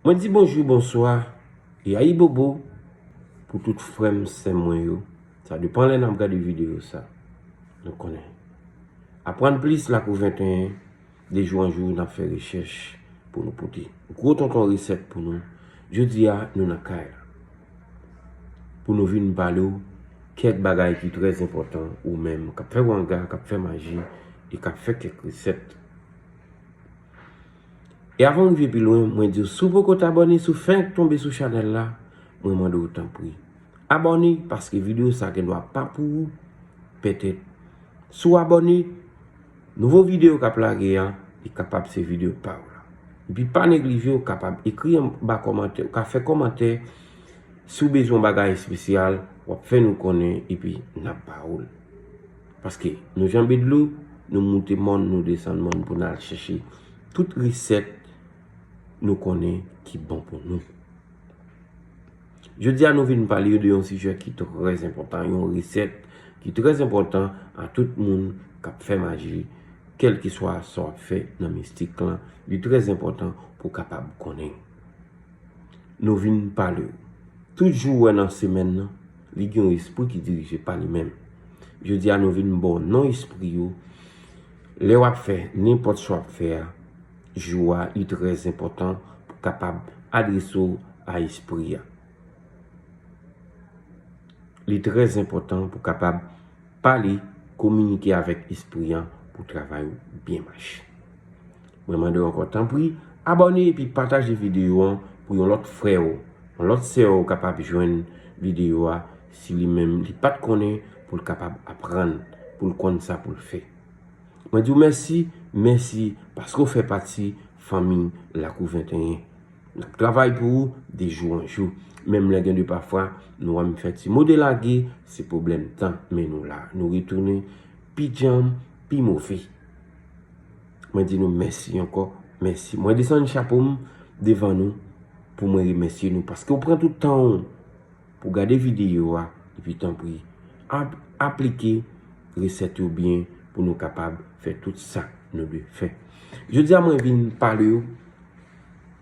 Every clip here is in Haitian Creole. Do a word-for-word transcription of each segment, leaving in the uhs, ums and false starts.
Mwen di bonjou, bonswa, e ayibobo pou tout frè m, sè mwen yo. Sa depann lè n ap gade videyo sa. Nou konnen. Aprann plis, Lakou venteyen, de jou an jou, n ap fè rechèch pou nou pote gwo tonton resèt pou nou. Jodi a, nou nan kay la. Pou nou vin pale w kèk bagay ki trè enpòtan, ou menm k ap fè wanga, k ap fè maji, e k ap fè kèk resèt. E avan m rive pi lwen, mwen di w, si w poko t abòne, si w fenk tonbe sou chanèl la, mwen mande w tanpri, abòne, paske videyo sa gendwa pa pou ou, petèt. Si w abòne, nouvo videyo k ap lage a, li kapab se videyo pa w la. Epi pa neglije, w kapab ekri anba kòmantè, w ka fè kòmantè, si w bezwen yon bagay espesyal, w ap fè nou konnen, epi n ap ba w l. Paske nou janbe dlo, nou moute mòn, nou desann mòn pou n al chèche tout resèt nou konnen ki bon pou nou. Jodi a, nou vin pale de yon sijè ki trè enpòtan, yon resèt ki trè enpòtan a tout moun k ap fè maji, kèlkeswa sa w ap fè nan mistik lan, li trè enpòtan pou w kapab konnen. Nou vin pale w. Tout jou w wè nan semèn nan, li gen yon espri ki dirije pa li menm. Jodi a, nou vin ba w non espri yo. Lè w ap fè nenpòt sa w ap fè a, jou a, li trè enpòtan pou w kapab adrese w a espri a. Li trè enpòtan pou w kapab pale, kominike avèk espri an pou travay ou byen mache. Mwen mande w ankò, tanpri, abòne epi pataje videyo an pou yon lòt frè w, yon lòt sè w kapab jwenn videyo a, si li menm li pa t konnen, pou l kapab aprann, pou l konn sa pou l fè. Mwen di w mèsi, mèsi paske w fè pati fanmi Lakou venteyen. N ap travay pou ou de jou an jou. Menm lè gen de pafwa, nou wè m fè ti mode lage, se pwoblèm tan, men nou la. Nou retounen pi djanm, pi move. Mwen di nou mèsi ankò, mèsi. Mwen desann chapo m devan nou pou mwen remèsye nou paske w pran tout tan w pou gade videyo a, epi tanpri, ap-, aplike resèt yo byen pou nou kapab fè tout sa nou dwe fè. Jodi a, mwen vin pale w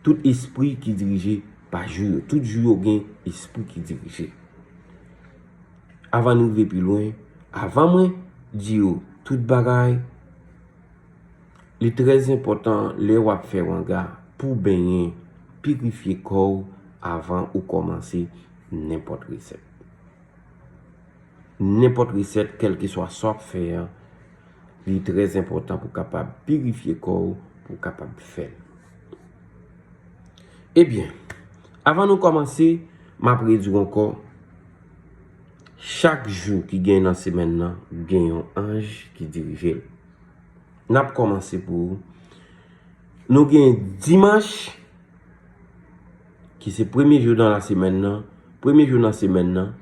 tout espri ki dirije pa jou yo. Tout jou yo gen espri ki dirije. Avan nou rive pi lwen, avan mwen di w tout bagay, li trè enpòtan lè w ap fè wanga pou w benyen, pirifye kò w avan ou kòmanse nenpòt resèt. Nenpòt resèt, kèlkeswa sa w ap fè a, li trè enpòtan pou w kapab pirifye kò w, pou w kapab fè l. Ebyen, avan nou kòmanse, m ap redi w ankò, chak jou ki gen nan semèn nan, gen yon anj ki dirije l. N ap kòmanse pou ou. Nou gen dimanch, ki se premye jou nan lasemèn nan. Premye jou nan semèn nan,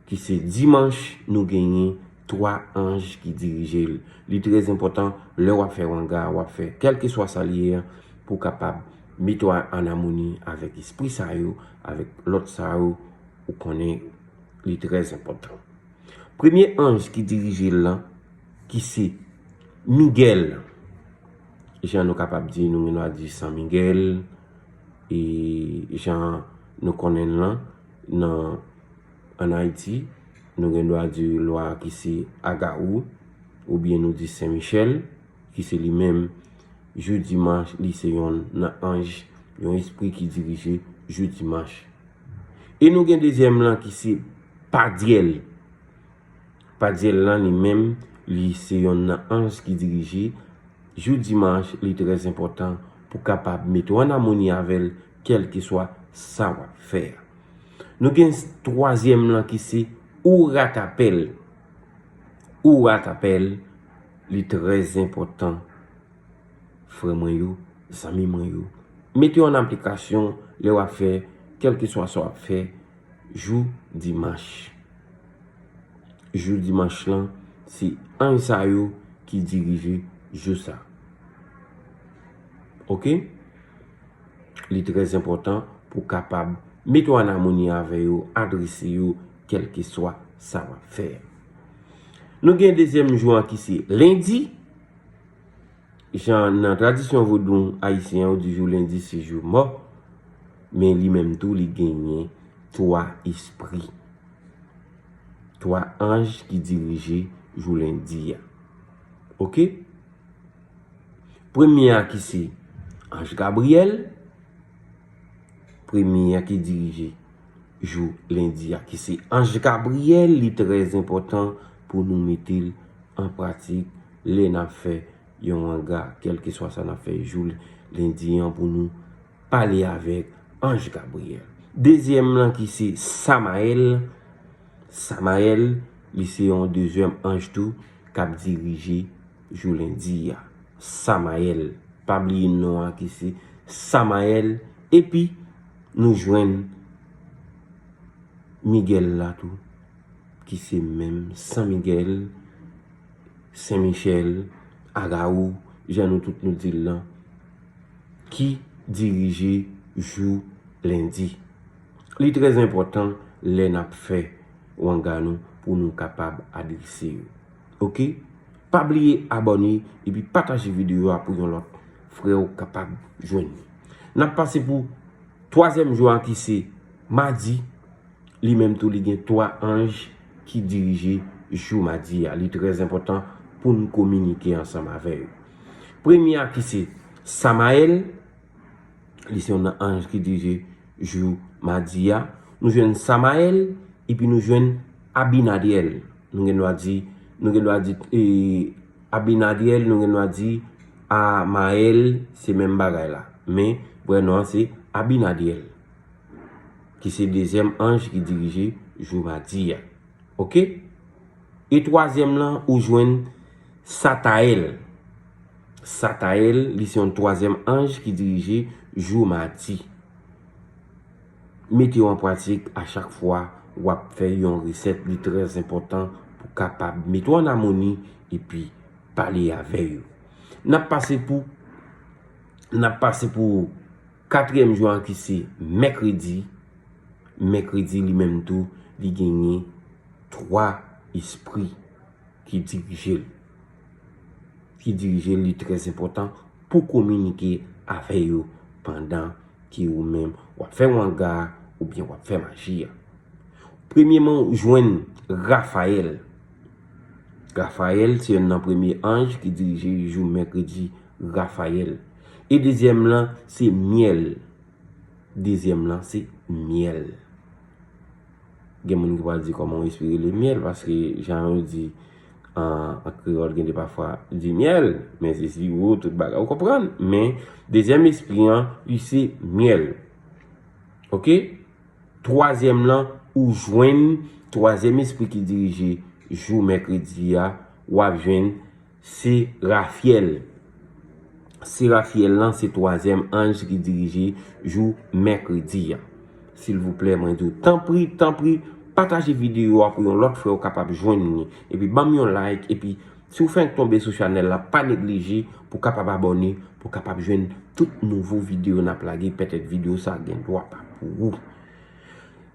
ki se dimanch, nou genyen twa anj ki dirije l. Li trè enpòtan, lè w ap fè wanga, w ap fè kèlkeswa sa l ye a, pou w kapab mete w an amoni avèk espri sa yo, avèk lòt sa yo, ou konnen li trè enpòtan. Premye anj ki dirije l lan, ki se Miguel. Jan nou kapab di, nou gen dwa di San Miguel, e jan nou konnen l lan, nan, ann Ayiti, nou gen dwa di lwa ki se Agawou, oubyen nou di Sen Michèl, ki se li menm, jou dimanch, li se yonn nan anj, yon espri ki dirije jou dimanch. E nou gen dezyèm lan ki se Padyèl. Padyèl lan li menm, li se yonn nan anj ki dirije jou dimanch, li trè enpòtan pou kapab mete w an amoni avè l, kèlkeswa sa w ap fè a. Nou gen twazyèm lan ki se Ouratapèl. Ouratapèl, li trè enpòtan, frè mwen yo, zanmi mwen yo. Mete yo an aplikasyon lè w ap fè, kèlkeswa sa w ap fè, jou dimanch. Jou dimanch lan, se anj sa yo ki dirije jou sa. Oke? Li trè enpòtan pou w kapab mete w an amoni avè yo, adrese yo, kèlkeswa sa w ap fè. Nou gen dezyèm jou an ki se lendi. Jan nan tradisyon vodou ayisyen an, yo di jou lendi se jou mò. men li menm tou li genyen twa espri, twa anj ki dirije jou lendi a. Oke? Premye a ki se anj Gabriyèl, premye a ki dirije jou lendi a ki se anj Gabriyèl, li trè enpòtan pou nou mete l an pratik lè n ap fè yon wanga, kèlkeswa sa n ap fè jou lendi an, pou nou pale avèk anj Gabriyèl. Dezyèm lan ki se Samayèl, Samayèl, li se yon dezyèm anj tou k ap dirije jou lendi a. Samayèl, pa bliye non an ki se Samayèl, epi nou jwenn Migèl la tou, ki se menm San Migèl, Sen Michèl, Agawou, jan nou tout nou di l lan, ki dirije jou lendi. Li trè enpòtan lè n ap fè wanga nou pou nou kapab adrese yo. Oke? Pa bliye abòne epi pataje videyo a pou yon lòt frè w kapab jwenn li. N ap pase pou twazyèm jou a ki se madi. Li menm tou, li gen twa anj ki dirije jou madi a. Li trè enpòtan pou n kominike ansanm avè yo. Premye a ki se Samayèl, li se yon anj ki dirije jou madi a. Nou jwenn Samayèl, epi nou jwenn Abinadyèl. Nou gen dwa di, nou gen dwa di, e, Abinadyèl, nou gen dwa di Amayèl, se menm bagay la. Men, vrè non an se Abinadyèl, ki se dezyèm anj ki dirije jou madi a. Oke? E twazyèm lan, ou jwenn Satayèl. Satayèl, li se yon twazyèm anj ki dirije jou madi. Mete yo an pratik a chak fwa w ap fè yon resèt, li trè enpòtan pou kapab mete w an amoni epi pale avè yo. N ap pase pou, n ap pase pou katriyèm jou an ki se mèkredi. Mèkredi li menm tou, li genyen twa espri ki dirije l. Ki dirije l, li trè enpòtan pou kominike avè yo pandan ke ou menm w ap fè wanga a oubyen w ap fè maji a. Premyeman, ou jwenn Rafayèl. Rafayèl se youn nan premye anj ki dirije jou mèkredi, Rafayèl. E dezyèm lan, se myèl. Dezyèm lan, se myèl. Gen moun ki pral di kòman w espere le myèl, paske jan yo di an, an kreyòl, gen de pafwa di myèl, men se siwo, tout bagay, ou konprann? Men dezyèm espri an, li se myèl. Oke? Twazyèm lan, ou jwenn twazyèm espri ki dirije jou mèkredi a, w ap jwenn Serafyèl. Serafyèl lan se twazyèm anj ki dirije jou mèkredi a. Silvouplè, mwen di w, tanpri, tanpri, pataje videyo a pou yon lòt frè w kapab jwenn li. Epi ban m yon like, epi si w fenk tonbe sou chanèl la, pa neglije pou kapab abòne, pou kapab jwenn tout nouvo videyo n ap lage, petèt videyo sa gen dwa pa pou ou.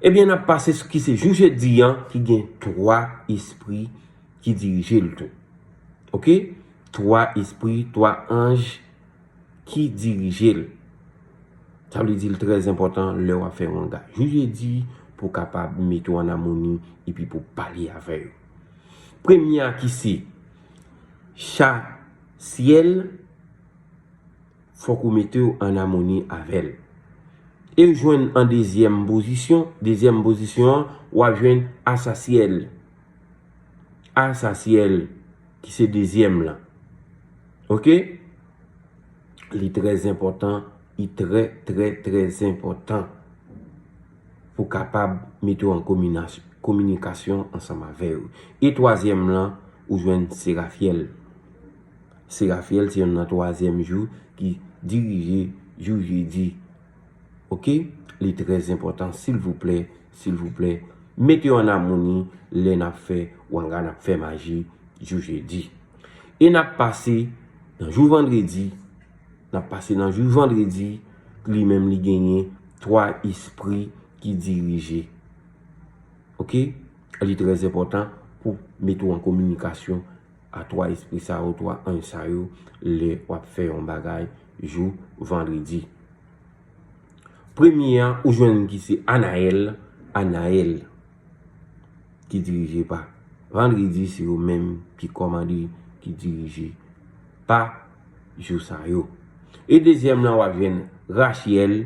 Ebyen, n ap pase sou ki se jou jedi an, ki gen twa espri ki dirije l tou. Oke? Twa espri, twa anj ki dirije l. Sa vle di l trè enpòtan lè w ap fè wanga jou jedi pou w kapab mete w an amoni epi pou w pale avè yo. Premye a ki se Chasyèl, fòk ou mete w an amoni avè l. E w jwenn an dezyèm pozisyon, dezyèm pozisyon an, w ap jwenn Asasyèl. Asasyèl, ki se dezyèm lan. Oke? Li trè enpòtan, li trè, trè, trè enpòtan pou kapab mete w an kominas-, kominikasyon ansanm avè yo. E twazyèm lan, ou jwenn Serafyèl. Serafyèl se youn nan twazyèm jou ki dirije jou jedi. Oke? Li trè enpòtan, silvouplè, silvouplè, mete yo an amoni lè n ap fè wanga, n ap fè maji jou jedi. E n ap pase nan jou vandredi, n ap pase nan jou vandredi, li menm li genyen twa espri ki dirije. Oke? Li trè enpòtan pou mete w an kominikasyon a twa espri sa yo, twa anj sa yo, lè w ap fè yon bagay jou vandredi. Premye a, ou jwenn ki se Anayèl, Anayèl, ki dirije pa Vandredi, se yo menm ki kòmande, ki dirije pa jou sa yo. E dezyèm lan, w ap jwenn Rachèl,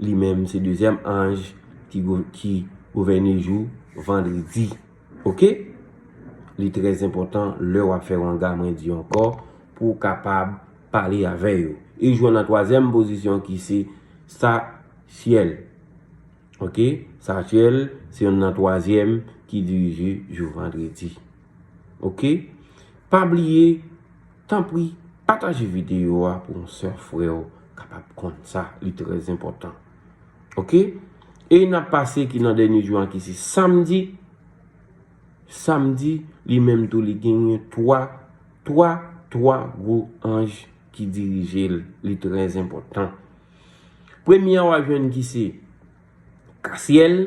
li menm se dezyèm anj ki gou-, ki gouvène jou Vandredi. Oke? Li trè enpòtan lè w ap fè wanga, mwen di ankò, pou w kapab pale avè yo. E jwenn nan twazyèm pozisyon ki se Satyèl. Oke? Satyèl se youn nan twazyèm ki dirije jou Vandredi. Oke? Pa bliye, tanpri, pataje videyo a pou yon sè frè w kapab konn sa. Li trè enpòtan. Oke? E n ap pase ki nan dènye jou an ki se Samdi. Samdi, li menm tou, li genyen twa, twa, twa gwo anj ki dirije l. Li trè enpòtan. Premye a w ap jwenn ki se Kasyèl,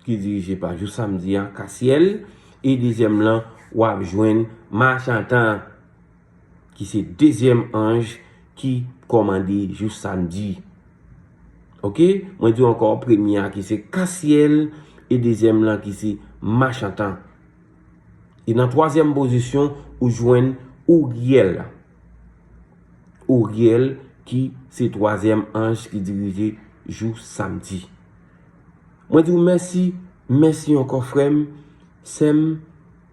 ki dirije pa jou Samdi a, Kasyèl. E dezyèm lan, w ap jwenn Machantan, ki se dezyèm anj ki kòmande jou Samdi. Oke? Mwen di w ankò, premye a ki se Kasyèl, e dezyèm lan ki se Machantan. E nan twazyèm pozisyon, ou jwenn Ouryèl. Ouryèl ki se twazyèm anj ki dirije jou Samdi. Mwen di w mèsi, mèsi ankò frè m, sè m.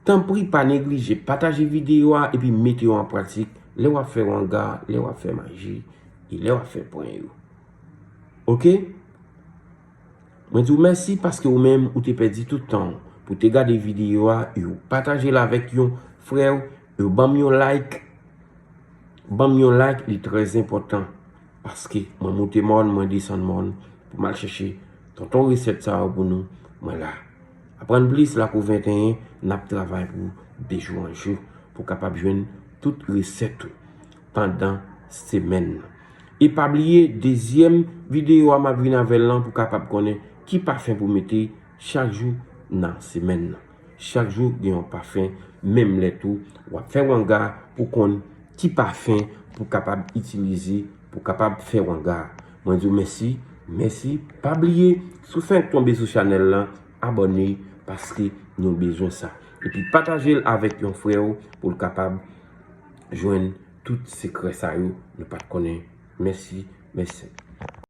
Tanpri pa neglije pataje videyo a epi mete yo an pratik lè w ap fè wanga, lè w ap fè maji, e lè w ap fè pwen yo. Oke? Mwen di w mèsi paske ou menm ou te pèdi tout tan w pou te gade videyo a e ou pataje l avèk yon frè w, e ou ban m yon like. Ban m yon like, li trè enpòtan. Paske mwen moute mòn, mwen desann mòn pou m al chèche tonton resèt sa yo pou nou, mwen la. Aprann plis, Lakou venteyen, n ap travay pou de jou an jou pou kapab jwenn tout resèt ou pandan semèn nan. E pa bliye, dezyèm videyo a m ap vin avè l lan pou kapab konnen ki pafen pou mete chak jou nan semèn nan. Chak jou gen yon pafen, menm lè tou w ap fè wanga pou konn ki pafen pou kapab itilize, pou kapab fè wanga. Mwen di w mèsi, mèsi. Pa bliye, si w fenk tonbe sou chanèl lan, abòne, paske nou bezwen sa. Epi pataje l avèk yon frè w pou l kapab jwenn tout sekrè sa yo nou pa t konnen. Mèsi, mèsi.